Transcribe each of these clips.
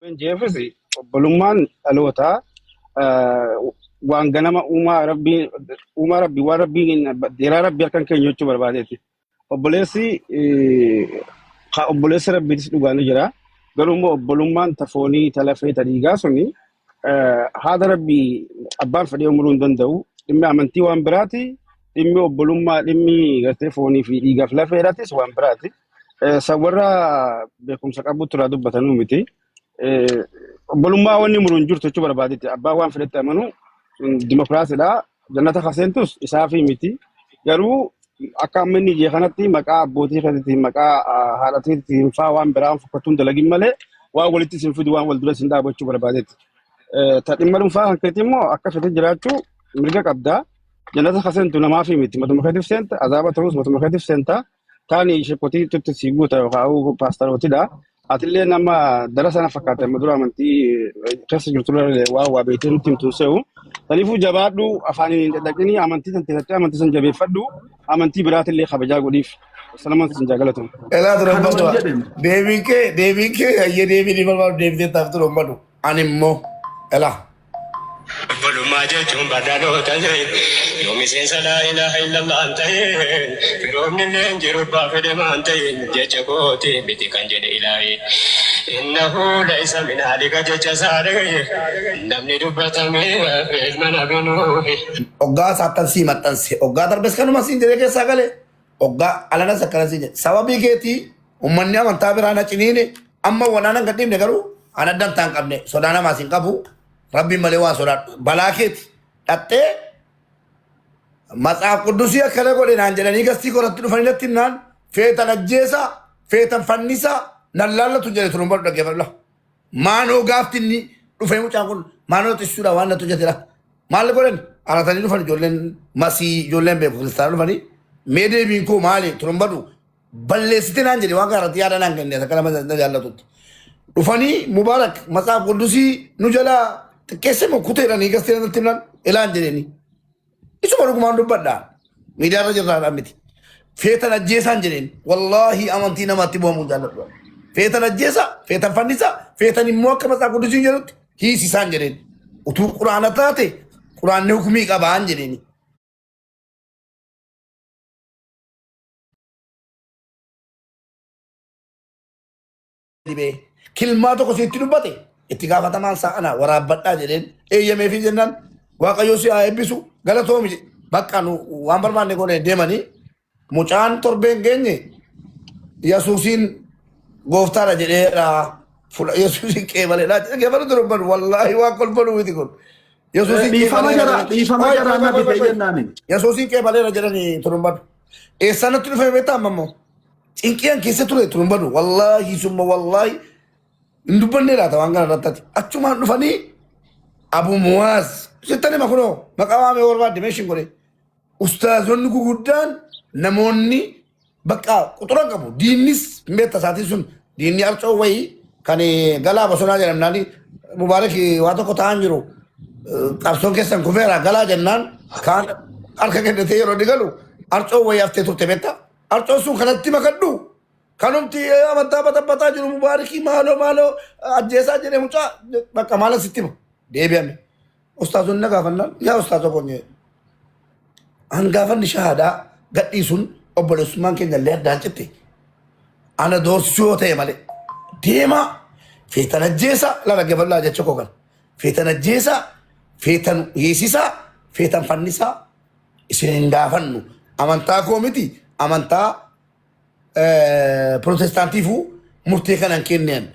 Jeefis obbolummaan dhalootaa waan ganama uumaa rabbii uumaa rabbii waan rabbiin deeraa rabbii harkan keenya jechuu barbaadeeti. Obboleessi obboleessi rabbiitis dhugaa ni jira. Garuu immoo obbolummaan ta foonii ta lafee ta dhiigaa suni haadha rabbii abbaan fedhee umuruu hin danda'u. Dhimmi amantii waan biraati. Dhimmi obbolummaa dhimmi gartee foonii fi dhiigaaf lafeedhaatis waan biraati. San warra beekumsa qabutti irraa dubbatanuu miti. Obbolummaa wanni muru hin jirtu jechuu barbaadetti. Abbaan waan fedhetti amanu dimokiraasiidha. Jannata kaseentus isaafi miti. Garuu akka amma inni ijee kanatti maqaa abbootii keetiitiin maqaa haadha keetiitiin faa waan biraa fokkattuun dalagin malee waan walitti isin fidu waan wal dura isin dhaabu jechuu barbaadetti. Ta dhimma dhuunfaa kan keetii immoo akka fedhe jiraachuu mirga qabda. Jannata kaseentu namaafi miti. Matuma keetiif seenta. Azaaba ta'us matuma keetiif seenta. Taani shekotii tutti si guuta yookaan paastarootidha. Atillee nama dara sana fakkaate amma dura amantii keessa jirtu waa waa beektee nutti himtu se'u. Kanaafuu jabaadhu afaaniin hin dadhaqini amantii san teessatti amantii san jabeeffadhu amantii biraatillee kabajaa godhiif. Salamaan sin jaagalatu. Elaa ture Kanuma ummatu. jedhe. Deebiin kee hayyee deebii ni barbaadu deebitee taaf ture ummatu. Ani immoo elaa. Obbolummaa jechuun badhaadhota ta'e yoo miseensa laa ilaaha illallah hin ta'in firoomni illee hin jiru abbaa fedhe maan ta'in jecha kooti miti kan jedhe ilaahi innahu laysa min ahlika jecha isaa dhagaye namni dubbatame ilma nabi nuuhi. Oggaa saattan sii maxxanse oggaa darbes kanuma siin jedhee keessaa gale oggaa alanas akkana siin jedhe sababii keetii ummanni amantaa biraa na ciniine amma wanaan hanga dhiibne garuu an adda hin qabne sodaa namaas hin qabu. Rabbiin malee waan sodaadhu. Balaa keeti. Dhattee matsaaf quddusii akkana godhe naan jedhanii gastii koratti dhufanii natti himnaan feetan ajjeesaa feetan fannisaa nan laallatu jedhe turun badhu dhaggeeffadhu. Maanoo gaafti inni dhufee mucaan kun maanoo xissuudha waan natti hojjetedha. Maal godhan aratanii dhufan ijoolleen masii ijoolleen beeku kiristaana dhufanii mee deebiin koo maali turun badhu balleessite naan jedhe waan kana irratti yaada naan kenne akka nama na jaallatutti. Dhufanii Mubaarak matsaaf quddusii nu jalaa xiqqeesse moo kuteedhanii gastee natti himan ilaan jedheni. Isuma dhugumaan dubbadha. Miidiyaa irra jirraadhaan miti. Feetan ajjeesaan jedheen wallaahi amantii namaatti bu'amuu jaalladhu. Feetan ajjeesaa, feetan fannisaa, feetan immoo akka matsaaf quddusiin jedhutti hiisisaan jedheen. Utuu quraana taate quraanni hukumii qabaan jedheeni. Dhibee kilmaa tokko sitti dubbate itti gaafatamaan isaa ana waraabbadhaa jedheen eeyyameefii jennaan waaqayyo si haa eebbisu galatoomi jedhe. Bakka nu waan barbaanne goone deemanii mucaan torbeen geenye Yesuusiin gooftaadha jedheera fula Yesuusiin qeebaleedha jedhe qeebalu durban wallaahi waan kolfalu miti kun Yesuusiin Dhiifama qeebaleera jara jedhanii dhiifama qoy jara qoy na qoy qoy bitee qoy jennaani. Yesuusiin qeebaleera jedhanii turban eessaan natti dhufe beektaa amma immoo Cinqiyan keessa ture tun badu wallaahi summa wallaahi hin dubbannee laata waan kana irratti ati achumaan dhufanii Abu Muwaaz sittan hima kunoo maqaa waamee barbaadde meeshin godhe ustaazonni guguddaan namoonni bakka quxuran qabu diinnis hin beekta isaatiin sun diinni arcoo wayii kan galaa bosonaa jedhamnaani mubaarak waa tokko ta'an jiru qabsoon keessan kufeera galaa jennaan kaan harka kennatee yeroo inni galu arcoo wayii haftee turte beekta Arcoon sun kanatti makadhu. Kanumti amantaa baxabbataa jiru mubaarikii maaloo maaloo ajjeesaa jedhee mucaa bakka maala sitti hima. Deebi'ame. Ustaazonni na gaafannaan yaa ustaaza koonye hangaafanni shahaadaa gadhiisuun obboleessummaan keenya illee addaan citte. Ana doorsisuu yoo ta'e malee deemaa feetan ajjeesaa lala gaballaa jecha koo kana. Feetan ajjeesaa feetan hiisisaa feetan fannisaa isin hin gaafannu. Amantaa koo miti amantaa pirootestaantiifuu murtee kana hin kenneen.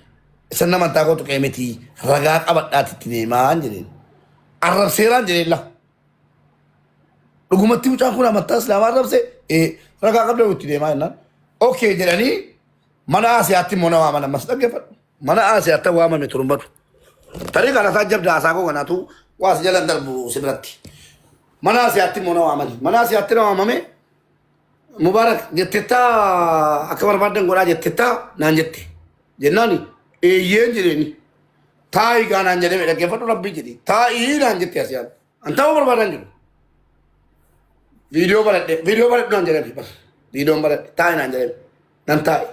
Isin amantaa koo tuqee miti ragaa qabadhaati itti deemaa jedheen. Arrabseeraan jedheen la. Dhugumatti mucaan kun amantaa islaamaa arrabse ragaa qabda itti deemaa jennaan. Okee jedhanii mana Asiyaatti immoo na waaman ammas dhaggeeffadhu. Mana Asiyaatti waamame turumbatu. Tarii kana isaa jabda haasaa koo kanaatu waa si jalan darbu si biratti. Mana Asiyaatti immoo na waamani. Mana Asiyaatti na waamame Mubaarak jettettaa akka barbaaddan godhaa jettettaa naan jette. Jennaani eeyyeen jedheeni. Taa'ii gaa naan jedhame dhaggeeffadhu rabbii jedhi. Taa'ii naan jette Asiyaan. An ta'uu barbaadan jiru. Viidiyoo baradhe viidiyoo baradhu naan jedhame bas. Viidiyoon baradhe taa'ii naan jedhame. Nan taa'e.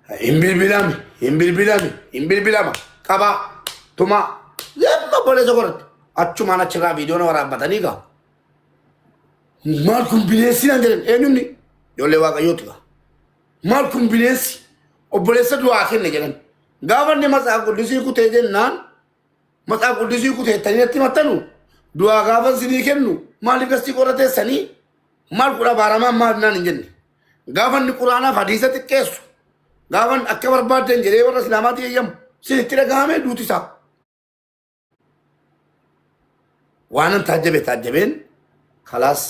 Hin bilbilami, hin bilbilami, hin bilbilama. Qabaa, tumaa. Yemma obboleessa godhatte. Achumaan achirraa viidiyoon waraabbatanii gaa. Maal kun bineensi naan jedhan eenyunni? Ijoollee waaqayyooti gaa. Maal kun bineensi? Obboleessa du'aa kenne jedhan. Gaafa inni matsaaf quddisii kutee jennaan matsaaf quddisii kuteettanii natti maxxanu du'aa gaafa isinii kennu maaliif gastii qorra teessanii maal kun abaaramaan maal naan hin jenne. Gaafa inni quraanaaf hadiisa xiqqeessu gaafa inni akka barbaaddan jedhee warra islaamaatti eeyyamu sinitti dhagahame duuti isaa. Waanan taajjabe taajjabeen kalaas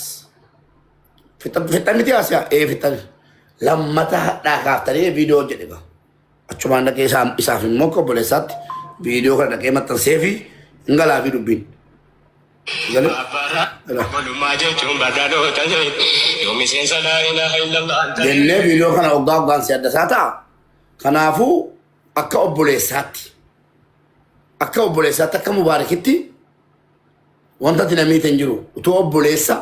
fixan miti haasa'aa ee fixan lammata hadhaa kaaftanii viidiyoo hojjedhe gaa. Achumaan dhaqee isaaf immoo akka obboleessaatti viidiyoo kana dhaqee maxxansee fi hin galaa fi dubbiin. Galee? Gala. Obbolummaa jechuun badhaadhota yoo miseensa laa ilaaha illallah hin ta'in. Jennee viidiyoo kana hoggaa hoggaan si adda isaa ta'a. Kanaafuu akka obboleessaatti akka obboleessaatti akka mubaarakitti wanta ati namiite hin jiru. Utuu obboleessa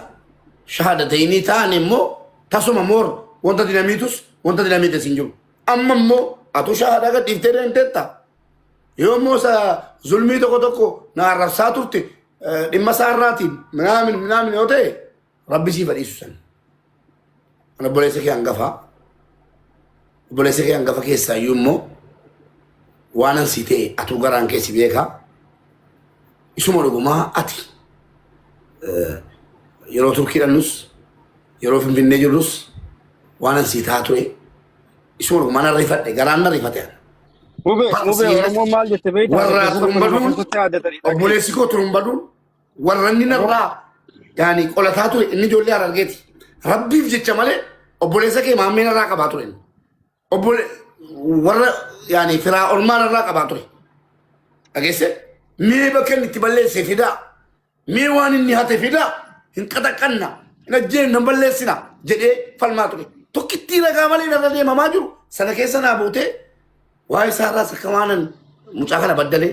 shahaadatayinii ta'an immoo tasuma moor wanta ati namiitus wanta ati namiites hin jiru. Amma immoo atuu shahaadaa gad dhiiftee deemteetta. Yoo immoo isa zulmii tokko tokko na arrabsaa turte dhimma isaa irraatiin minaamin minaamin yoo ta'e rabbi siif dhiisu san. Ani obboleessa kee hangafaa. Obboleessa kee hangafa keessaa iyyuu immoo waan an sii ta'e atuu garaan kee si beekaa. Isuma dhugumaa ati yeroo Turkii dhannus yeroo Finfinnee jirrus waan an sii ta'aa ture isuma dhugumaa nan rifadhe garaan na rifate. Mube mube Oromoon maal jette beektaa? Warra Dargaggoota kuma lama turumbaduun keessatti aadatanii dhaqee. obboleessi koo turumbaduun warra inni narraa yaani qolataa ture inni ijoollee harargeeti. Rabbiif jecha malee obboleessa kee maammee narraa qabaa ture. inni. Obbole warra yaani firaa ormaa narraa qabaa ture. Dhageesse mee bakka inni itti balleesse fidaa. Mee waan inni hate fidaa. Hin qaxaqqanna. Hin ajjeefna hin balleessina jedhee falmaa ture. Tokkittii ragaa malee narra deemamaa jiru sana keessa naa buutee waa isaarraas akka waanan mucaa kana baddalee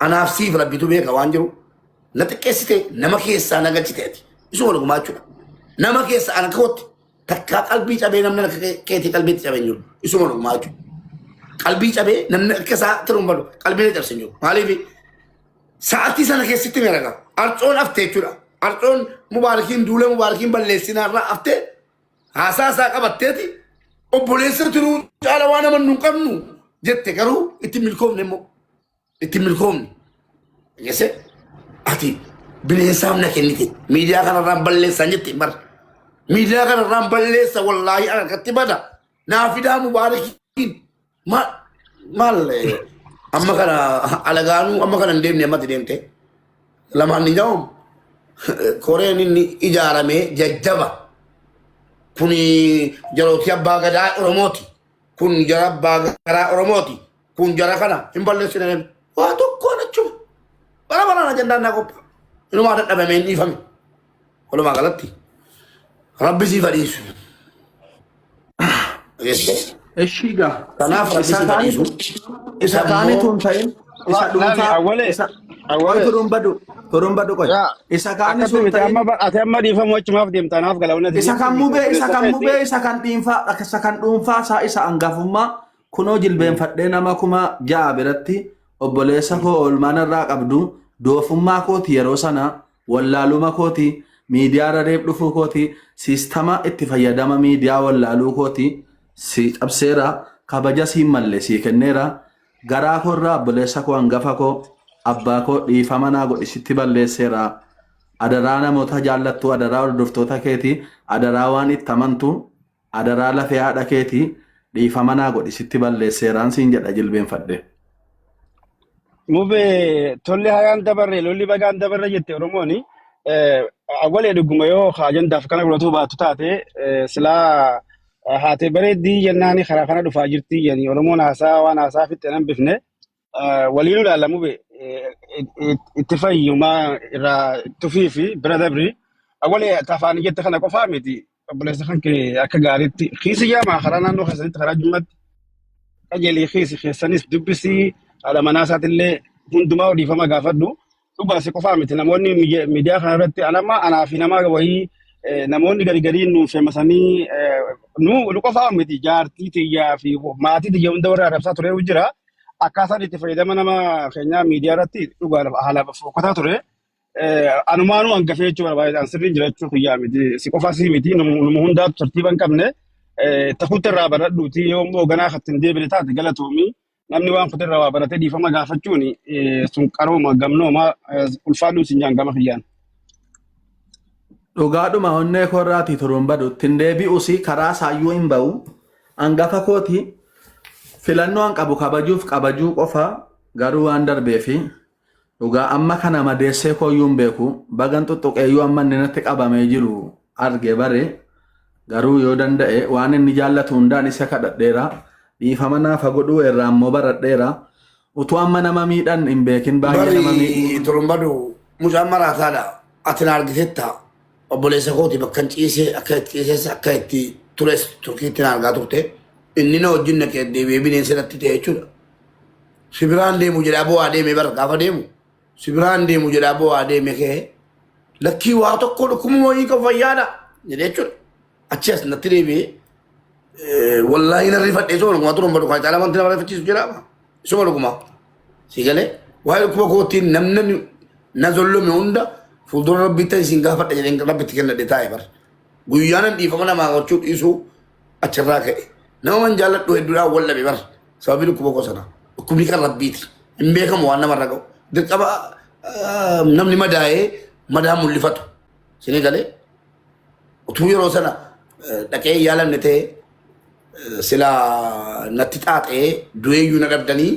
anaaf siif rabbitu beeka waan jiru na xiqqeessite nama keessaa na galchite ati isuma dhugumaa jechuudha. Nama keessa ana kootti takkaa qalbii cabee namni akka keetii qalbiitti cabee hin jiru isuma dhugumaa jechuudha. Qalbii cabee namni akka isaa tiruun badu qalbii na cabse hin jiru. Maaliif sa'aatii sana keessatti ni ragaa arcoon haftee jechuudha. Arcoon mubaarakiin duula mubaarakiin balleessinaarraa haftee haasaa isaa qabatteeti obboleessa tiruu caala waan amannu hin qabnu jette garuu itti milkoofne immoo itti milkoofne. Jesse ati bineensaaf na kennite miidiyaa kanarraan balleessan jette bar miidiyaa kanarraan balleessa wallaahi ana harkatti bada naa fidaa mubaarakiin maal maal amma kana alagaanuu amma kana hin deemne ammatti deemte lamaan hin jaa'u koreen inni ijaarame jajjaba kun jarootii abbaa gadaa Oromooti. Kun jara abbaa garaa Oromooti. Kun jara kana hin balleessine waa tokkoon achuma. Bara baraan ajandaan naa qophaa'a. Inumaa dadhabamee hin dhiifame. Walumaa galatti rabbi siif haa dhiisu. Ishii gaa. Kanaaf rabbi Isa siif haa kaanitu dhiisu. isa Isa kaanitu immoo hin ta'in isa Laali dhuunfaa awwalee isa qoy awwalee turumbadu turumbadu qoy yaa isa kaani akkatti sun miti ta'in amma ati amma dhiifamu achumaaf deemta anaaf gala wanni ati isa jettu kan miti mubee isa obboleessa kan keeti. mubee isa kan dhiinfaa isa kan dhuunfaa isaa isa hangafummaa kunoo jilbeenfadhee nama 6000 biratti obboleessa koo oolmaan irraa qabdu doofummaa kooti yeroo sana wallaaluma kooti miidiyaa irra reef dhufuu kooti siistama itti fayyadama miidiyaa wallaaluu kooti si cabseera kabaja siin malle sii kenneera garaa koo irraa obboleessa koo hangafa koo abbaa koo dhiifama naa godhi sitti balleesseera adaraa namoota jaallattu adaraa hordoftoota keeti adaraa waan itti amantu adaraa lafee haadha keeti dhiifama naa godhi sitti balleesseeraan siin jedha jilbeenfadhe. Mube tolli hayaan dabarre lolli bagaan dabarre jette Oromooni. Awwalee dhuguma yoo ajandaaf kana godhatu baattu taate silaa haatee bareeddii jennaani karaa kana dhufaa jirti jedhanii Oromoon haasaa waan haasaa fixxe nan bifne waliin ilaalla mube itti fayyumaa irraa tufii fi bira dabri. Awwalee afaan jette kana qofaa miti obboleessa kan kee akka gaariitti kiisi jaamaa karaa naannoo keessanitti karaa jummaatti qajeelii kiisi keessanis dubbisii haadha manaa isaatillee hundumaa dhiifama gaafadhu. Dhugaasi qofaa miti namoonni miidiyaa kana irratti anama anaa fi nama wayii Namoonni gari gariin nuuf femasanii nu qofaa miti, jaartii tiyyaa fi maatii tiyya hunda warra arrabsaa ture jira. Akkaataan itti fayyadama nama keenyaa miidiyaa irratti dhugaadhaaf haala fokkataa ture. Anumaanuu hangafee jechuu barbaade, sirriin jira jechuu kiyyaa miti. Si qofaa si miti, nama hundaatu tartiiba hin qabne. Takuutti irraa baradhuuti, yoo immoo ganaa kan hin deebine taate galatoomii. Namni waan kutirraa waa baratee dhiifama gaafachuun sun qarooma gamnooma ulfaadhuun sin jaan gama kiyyaan. Dhugaadhuma onnee koorraatii turuun badu ittiin deebi'us karaa isaayyuu hin ba'u. Hangafa kooti, filannoo an qabu kabajuuf kabajuu qofa. Garuu waan darbeefi dhugaa amma kana madeessee kooyyuu hin beeku. Bagan tuttuqeeyyuu amma inni natti qabamee jiru arge bare. Garuu yoo danda'e waan inni jaallatu hundaan isa kadhadheera. Dhiifama naaf godhuu irraa immoo baradheera. Utuu amma nama miidhan hin beekin baay'ee nama miidhuu. Bari turumbadu mucaan maraataadha. Ati na argiteetta. Obboleessa kooti, bakka hin ciisee, akka itti ciises, akka itti tures Turkiitti na argaa turte. Inni na wajjin naqee deebi'ee bineensa natti ta'e jechuudha. Si biraan deemu jedhaa bo'aa deeme bara gaafa deemu. Si biraan deemu jedhaa bo'aa deeme kee lakkii waa tokko dhukkubuma wayii qabu fayyaadha jedhee jechuudha. Achi as natti deebi'ee wallaahi na rifadhee, isuma dhugumaa turumbadu kan caalaa wanti nama rifachiisu jira. Isuma dhugumaa. Si galee waa'ee dhukkuba kootiin namni na zollome hunda fuuldura rabbiitti isin gaafadha jedheen rabbitti kennadhe taa'e bar. Guyyaa nan dhiifama namaa gochuu dhiisuu achirraa ka'e. Nama man jaalladhu hedduudhaan wal dhabe bar. Sababii dhukkuba koo sana. Dhukkubni kan rabbiiti. Hin beekamu waan namarra ga'u. Dirqama namni madaa'ee madaa mul'ifatu. Isin galee utuu yeroo sana dhaqee yaalamne ta'e silaa natti xaaxee du'eeyyuu na dhabdanii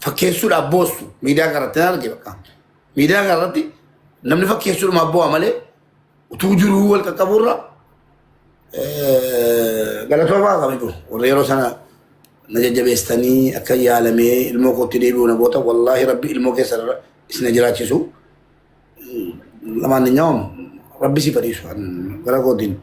fakkeessuudhaaf boossu miidiyaa kanarratti nan arge bakka. Miidiyaa kanarratti namni fakkeessuudhumaaf bu'aa malee utuu jiruu wal qaqqabuurra galatoomaa qabitu warra yeroo sana na jajjabeessitanii akka yaalamee ilmoo kootti deebi'u na goota. Wallaahi rabbi ilmoo keessa isin jiraachisu. Lamaan ni nyaamamu, rabbi si fadhiisu gara kootiin.